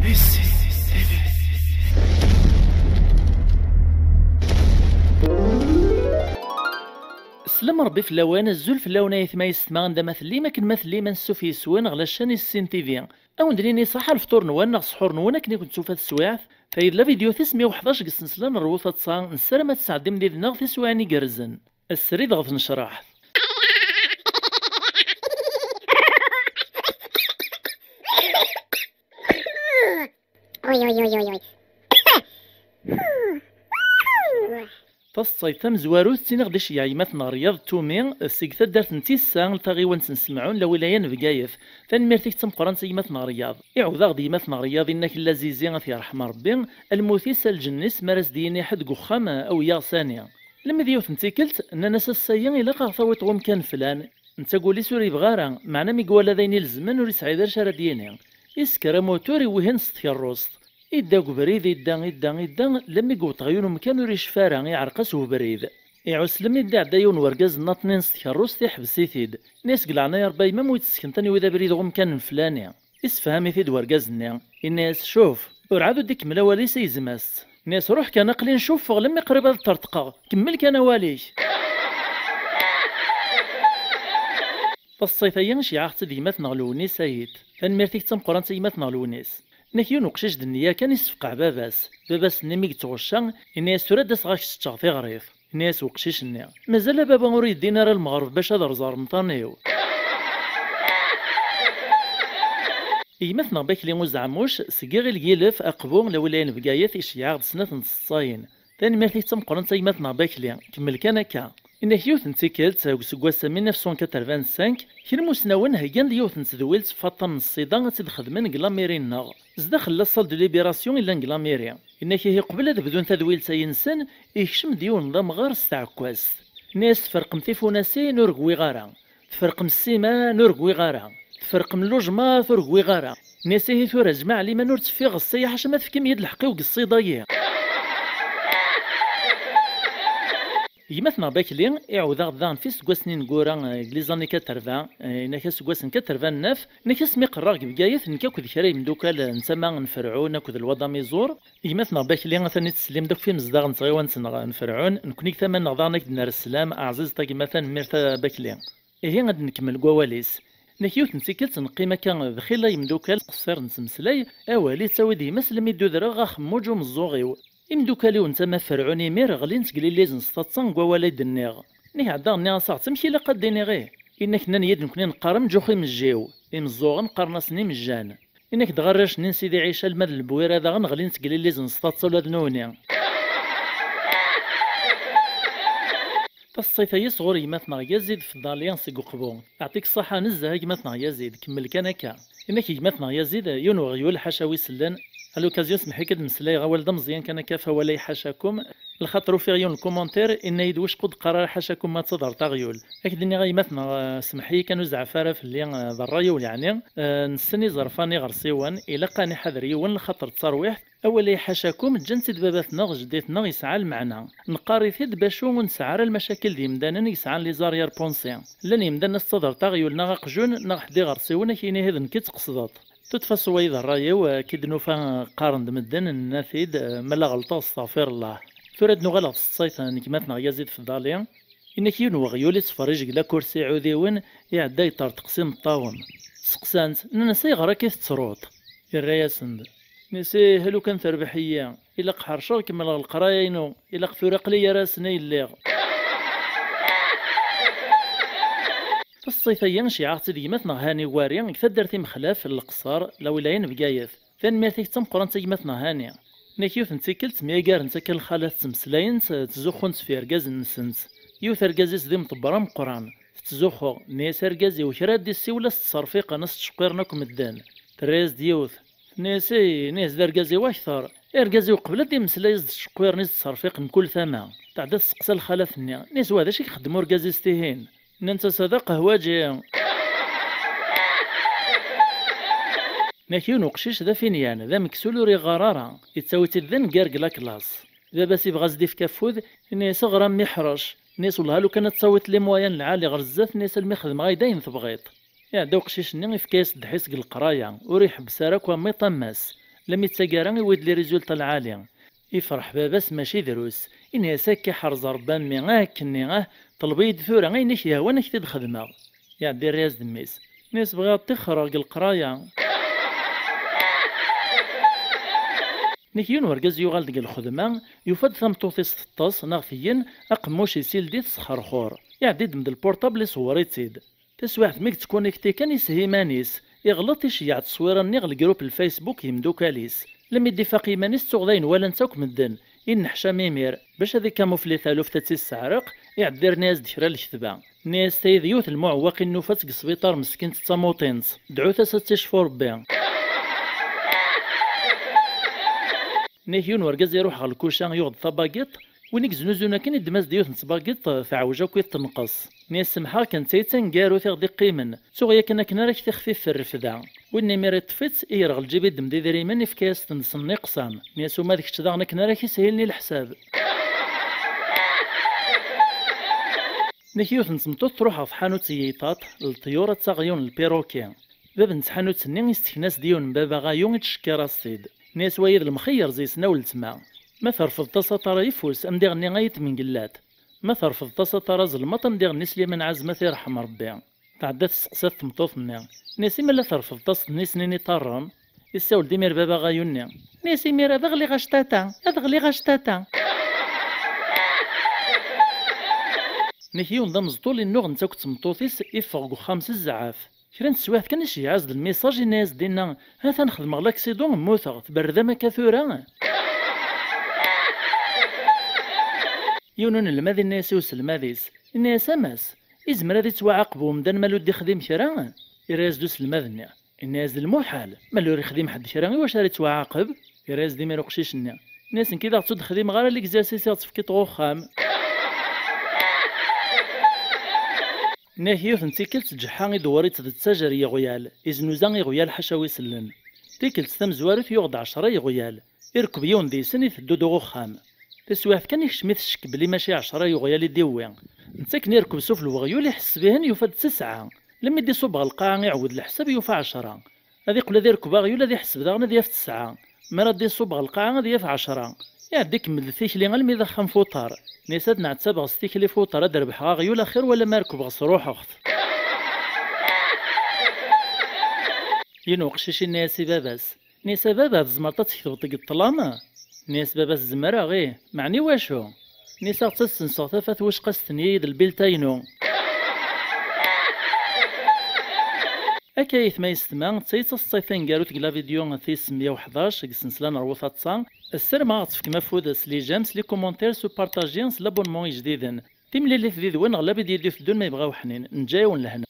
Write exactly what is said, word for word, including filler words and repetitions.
Slam Rebbi fell-awen, azul fell-awen ay atma yessetma, anda ma tellim, akken ma tellim, ansuf yes-wen ɣer la chaîne Issin T V. Ad wen-d-nini ṣaḥḥa lefṭur-nwen neɣ ssḥur-nwen akken i ken-tufa teswiɛt. Tayi d la vidéo tis meyya u ḥdac deg ssensla n Rwu Taḍsa, nessaram ad tesɛeddim did-neɣ tiswiɛin igerrzen. Srid ɣef tnecraḥt. Oi, oi, oi, oi, oi. Taseḍsayt tamezwarut ttiniɣ-d iceyyeɛ yemma-tneɣ Ryaḍ Tumi seg taddart n Tissa, taɣiwant n Semɛun, lawilaya n Bgayet. Tanemmirt-ik d tameqqrant a yemma-tneɣ Ryaḍ. Iɛawed-aɣ-d yemma-tneɣ Ryaḍ, inna-k Lla Zizi ad t-yerḥem Rebbi, lmut-is a lǧenn-is, mi ara s-d-yini ḥedd deg uxxam, awi-yaɣ sani. Lemmi d yiwet n tikkelt, nnan-as ass-ayi ilaq a ɣ-tawiḍ ɣer umkan flan. Netta ul-is ur yebɣi ara, meɛna mi iwala d ayen ilezmen ur yesɛi d acu ara d-yini. Isker amutur, iwwi-hen s tkerrust. Idda deg ubrid, idda, idda, idda, lemmi yewweḍ ɣer yiwen umkan ur yecfi ara, iɛreq-as ubrid. Iɛuslem, idda iɛedda yiwen wergaz nnaṭnin s tkerrust, iḥbes-it-id. Nni-as deg leɛnaya Rebbi a yemma, ur yi-d-tesken taniwid abrid ɣer umkan n flani. Issefham-it-id wergaz-nni. Inna-yas cuf, urɛad ur d-ikemmel awal-is, igzem-as-tt. Nni-as ruḥ kan, aql-i ncufeɣ lemmi qrib ad ṭṭerṭqeɣ. Kemmel kan awal-ik. Taseḍsayt-ayi iceyyeɛ-aɣ-tt-id gma-tneɣ Lewnis Ayt. Tanemmirt-ik d tameqqrant a gma-tneɣ Lewnis. Nnak yiwen uqcic d nniya kan issefqeɛ baba-s. Baba-s-nni mi yettɣucca, yenna-yas tura ad d-aseɣ ad k-seččeɣ tiɣrit. Yenna-yas uqcic-nni, mazal a baba ur yeddin ara lmeɣreb bac ad rẓeɣ remṭan-iw. Gma-tneɣ Bakli Uzeɛmuc, seg Iɣil Gilef, Aqbu, lawilaya n Bgayet, iceyyeɛ-aɣ-d snat n tseḍsayin. Tanemmirt-ik d tameqqrant a gma-tneɣ Bakli, kemmel kan akka. Innak yiwet n tikkelt, deg useggas mille neuf cent quatre-vingt-cinq, kra n imusnawen heggan-d yiwet n tedwilt f waṭṭan n ṣṣida ad tt-id-xedmen deg lamiri-nneɣ. Zdaxel la salle de libération i llan deg lamiri. Innak ihi qbel ad bdun tadwilt-ayi-nsen, ikcem-d yiwen d amɣar s tɛekkazt. Nni-as tferqem tifunasin ur gwiɣ ara. Tferqem ssiman ur gwiɣ ara. Tferqem lujmat ur gwiɣ ara. Nni-as ihi tura jmaɛ liman ur tteffiɣ ɣes-aya ḥaca ma tefkim-iyi-d lḥeqq-iw deg ṣṣid-agi. Gma-tneɣ Bakli iɛawed-aɣ-d daɣen f iseggasen ineggura, eh, deg les années quatre-vingts, eh, innak aseggas n quatre-vingt-neuf, innak asmi qerraɣ deg Bgayet, nekk akked kra yemdukal, eh, n tama n Ferɛun akked Lwad Amiẓur. Gma-tneɣ Bakli atan i tettsellim-d akk f imezdaɣ n tɣiwant-nneɣ n Ferɛun, nekkni deg tama-nneɣ daɣen ad k-d-nerr sslam, aɛziz a gma, tanemmirt a Bakli. Ihi ad nkemmel deg wawal-is. Nek yiwet n tikkelt neqqim akka d xilla yemdukal qessir nettmeslay, awal ittawi-d gma-s lemmi d-udreɣ axemmuǧ umeẓẓuɣ-iw. Imdukal-iw n tama Ferɛun imir ɣlin-tt deg lilliz n sṭaṭsa deg wawal i d-nniɣ. Nek ɛeddaɣ nniɣ-as aɣ-tt amek ilaq ad d-iniɣ ih? Innak nnan-iyi-d nekkni neqqar amǧux imejjiw, imẓẓuɣen qqaren-asen imejjan. Innak dɣa arrac-nni n Sidi Ɛica alma d Lebwira daɣen ɣlin-tt deg lilliz n sṭaṭsa ula d nutni. Taseḍsayt-ayi sɣur gma-tneɣ Yazid Fḍali seg Uqbu. Yeɛṭik ṣṣaḥa nezzeh a gma-tneɣ Yazid, kemmel kan akka. Innak gma-tneɣ Yazid, yiwen weɣyul ḥaca wi sellen. À l'occasion, semmeḥ-ik ad mmeslayeɣ awal d ameẓyan kan akka f awal-ayi ḥacakum, lxaṭer ufiɣ yiwen lkumantir, inna-yi-d wacku ur d-qqar ara ḥacakum ma d taḍart aɣyul. Ad k-d-iniɣ a gma-tneɣ, eh, semmeḥ-iyi kan ur zeɛɛef ara fell-i, eh, d ṛṛay-iw yeɛni. Eh, nessen iẓerfan iɣersiwen, ilaq ad niḥader yiwen lxaṭer d tarwiḥt, awal-ayi ḥacakum, ǧǧan-tt-id baba-tneɣ, jeddi-tneɣ, yesɛa lmeɛna. Neqqar-it-id bacu ur nesɛi ara lmacakil d yemdanen i yesɛan les arrière-pensées. Llan yemdanen ad tettaḍer taɣyul neɣ aqjun neɣ ḥedd iɣersiwen ad k-yini ihi d nekk i d-tqesdeḍ. Tutfa s wayi d ṛṛay-iw, eh, k-id-nufa, eh, qqaren-d medden, nenna-t-id, eh, ma la ɣelṭeɣ, steɣfirellah. Tura ad nuɣal ɣer tseḍsayt n gma-tneɣ Yazid Fḍali. Inna-k yiwen weɣyul ittferrij deg lakursi iɛudiwen, iɛedda yeṭṭerṭeq s imeṭṭawen. Seqsan-t, nnan-as ayɣer akka i tettruḍ? Irra-yasen-d, nnan-as ih, lukan terbeḥ-iyi, ilaq ḥerceɣ, kemmleɣ leqraya-inu, ilaq tura aql-i gar-asen ay lliɣ. Taseḍsayt-ayi nceyɛeɣ-tt-id gma-tneɣ Hani Wari deg taddart Imexlaf, Leqṣer, lawilaya n Bgayet. Tanemmirt-ik d tameqqrant a gma-tneɣ Hani. Nek yiwet n tikkelt, myagarent akka lxalat ttmeslayent, ttzuxxunt f yergazen-nsent. Yiwet argaz-is d imḍebber ameqqran. Tettzuxxu, nni-as argaz-iw kra ad d-issiwel a s-ttṣerfiqen, a s-ttceqqiren akk medden. Terra-yas-d yiwet. Tenna-yas ih, nni-as d argaz-iw akter. Argaz-iw qbel ad d-immeslay a s-d-ttceqqiren, a s-d-ttṣerfiqen mkul tama. Tɛedda testeqsa lxalat-nni. Nni-as wa d acu i ixeddem urgaz-is tihin? Nnant-as ad aqehwaǧi. Nek yiwen uqcic d afinyan, d ameksul ur iɣɣar ara, yettawi-tt-id d aneggar deg laklas. Baba-s ibɣa ad s-d-ifk afud, yenna-yas ɣer a mmi ḥrec, yenna-yas wellah a lukan ad tawiḍ les moyens lɛali ɣer zdat, yenna-yas almi xedmeɣ-ak-d ayen tebɣiḍ. Iɛedda uqcic-nni ifka-yas ddḥis deg leqraya, ur iḥebbes ara akk a mmi ṭammas. Lemmi d taggara iwwi-d les résultats lɛali. Ifreḥ baba-s mačči drus. Ini-as: akka ḥerz Rebbi a mmi, ah, akkenni, ah, ṭleb-iyi-d tura ayen i k-yehwan ad k-t-id-xedmeɣ. Iɛedda irra-yas-d mmi-s. Ini-as: bɣiɣ ad ṭixxreɣ deg leqraya. Nek yiwen urgaz yuɣal deg lxedma, yufa-d tameṭṭut-is teṭṭes neɣ tgen, aqemmuc-is ildi-t tesxerxur. Iɛedda iddem-d lpurṭabl iṣewwer-itt-id. Taswiɛt mi yettkunikti kan ishel iman-is, iɣleḍ iceyyeɛ tteswira-nni ɣer lgrup n Facebook n yimdukal-is. Lemmi d-ifaq iman-is tuɣ d ayen walan-tt akk medden, inneḥcam imir, bac ad ikamufli taluft ad tt-isseɛreq, iɛedda irna-yas-d kra n lketba. Nni-as: tayi d yiwet n lmuɛewwaqin nufa-tt deg sbiṭar meskint d tamuṭint, dɛut-as ad tt-icfu Rebbi. Nni-ak yiwen urgaz iruḥ ɣer lkuca yuɣ-d tabagiṭ, win i yeznuzun akken iddem-as-d yiwet n tbagiṭ teɛwej akk i tenqes. Nni-as: semḥeɣ kan, d tayi d taneggarut i ɣ-d-iqqimen, ttuɣ yakan akken ara k-tixfif refda. Win imir iṭṭef-itt, iger ɣer lǧib iddem-d idrimen ifka-yas-ten d senniqsam. Nni-as: uma d kečč daɣen akken ara k-ishilen i leḥsab. Nek yiwet n tmeṭṭut truḥ ɣer tḥanut n yiṭaṭ, leṭyur ad taɣ yiwen n lpiruki. Bab n tḥanut-nni istekna-s-d yiwen n baba ɣayu ittcekkir-as-t-id. Nni-as: wayi d lemxeyyer zi-sen a weltma. Ma terfeḍ-as aṭar ayeffus, am diɣenni ay tmengellat. Ma terfeḍ-as aṭar azelmaḍ, am diɣenni Sliman Ɛazem ad t-irḥem Rebbi. Tɛedda testeqsa-t tmeṭṭut-nni. Nni-as: imi la terfeḍ-as-ten i snin iṭarren? Issawel-d imir baba ɣayu-nni. Nni-as: imir ad ɣliɣ actata, ad ɣliɣ actata. Nek yiwen d ameẓṭul innuɣ netta akked tmeṭṭut-is iffeɣ deg uxxam s zzɛaf. Kra n teswiɛt kan iceyyeɛ-as-d lmisaj, inna-yas-d dinna: atan xedmeɣ laksiḍun, mmuteɣ, tberrdem akka tura? Yiwen unelmad inna-yas i uselmad-is, inna-yas: a mass, izmer ad ittwaɛaqeb umdan ma ur d-ixdim kra? Irra-yas-d uselmad-nni, inna-yas: d lmuḥal, ma ur ixdim ḥedd kra, iwacu ara ittwaɛaqeb? Irra-yas-d imir uqcic-nni, inna-yas: nekki daɣ ur d-xdimeɣ ara l'exercice i ɣ-tefkiḍ ɣer uxxam. Nniɣ yiwet n tikkelt ǧeḥḥa idewwer-itt d ttajer n yiɣyal, iznuza iɣyal ḥaca wi sellen. Tikkelt tamezwarut yuɣ-d ɛecra iɣyal, irkeb yiwen deg-sen iteddu-d ɣer uxxam. Taswiɛt kan ikcem-it ccek belli mačči ɛecra iɣyal i d-iwwi. Netta akken irkeb sufell weɣyul iḥesseb-ihen yufa-d tesɛa. Lemmi d-iṣubb ɣer lqaɛa iɛewwed leḥsab yufa ɛecra. Ad iqqel ad irkeb aɣyul ad iḥesseb daɣen ad yaf tesɛa. Mi ara d-iṣubb ɣer lqaɛa ad yaf ɛecra. Iɛedda ikemmel-d tikli almi d axxam f uṭar. Nni-as: ad nɛettabeɣ s tikli f uṭar ad rebḥeɣ aɣyul axir wala ma rekbeɣ sruḥeɣ-t. Yiwen uqcic inna-yas i baba-s. Nni-as: a baba, tzemreḍ ad tketbeḍ deg ṭṭlam? Nni-as baba-s: zemreɣ, ih, meɛna i wacu? Nni-as: ad ɣ-tt-ad senseɣ tafat wicqa s tenyi d lbilta-inu. Akka ayetma yessetma, d tayi d taseḍsayt taneggarut deg la vidéo tis meyya u ḥdac deg ssensla n Rwu Taḍsa. Ssarameɣ ad ɣ-tefkem afud s les j'aime, s les commentaires, s upartaji, s l'abonnement ijdiden. Timlilit did-wen ɣer la vidéo d-iteddun ma yebɣa uḥnin. Neǧǧa-yawen lehna.